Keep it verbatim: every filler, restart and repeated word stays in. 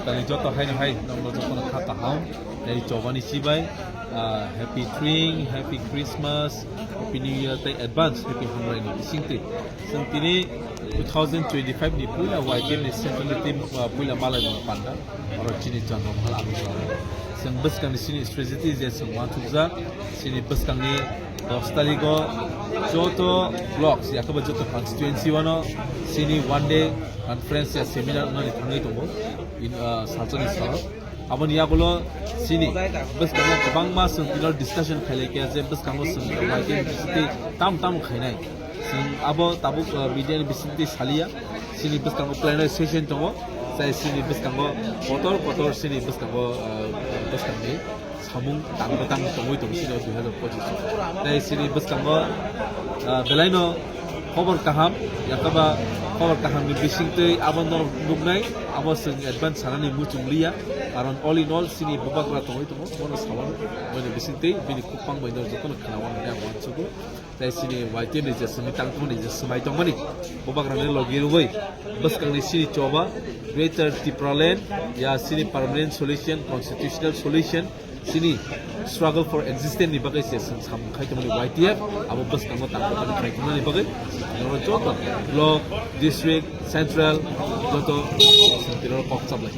Tani joto haino hai, nokno jotono kha kaham, tei chobani chibai, ah, happy Tring, happy Christmas, happy New Year, tei advance happy Hamrai ni bisingtwi. Chwng tini two thousand twenty-five ni puila Y T F ni central team, ah, puila malai mano panda, oro chini chwng rok hal ang. Chwng bwskang ni chini strategy je chwng uansukjak, chini bwskang ni dos tarikh o joto blocks, yakaba joto constituency wano chini one day conference ya seminar wngnani thangwi tongo, in, ah, salsani sal. Aboni yagulo chini bwskango kwbangma chwng tino discussion khailai khe je bwskango chwng khailai khe bisingtwi tam tam khainai. Chwng abo tabuk, ah, media ni bisingtwi saliya. Chini bwskango plenary session tongo. Chai chini bwskango kotor kotor chini bwskango, ah, bwskangni samung tang bwtang tongwi tongo chini dui hazar pochis o. Tei chini bwskango, ah, belaino khobor kaham, yakaba khobor kaham ni bisingtwi abono nuknai, abo chwng advance sanani muchung liya, karon all in all chini bubagra tongwi tongo, bono sawan bini bisingtwi bini khukpang bai no jotono khnawan hwnwi ang uansugo. Tei chini Y T F ni je simi tang tongmani je swmai tongmani bubagra ni logi rwui bwskangni chini choba Greater Tipraland ya chini permanent solution, constitutional solution, chini struggle for existence ni bagwi se chwng samung khai tongmani Y T F abo bwskango tang tongmani khai tongmani bagwi norok joto block, district, central joto chwng tino kok chaplai.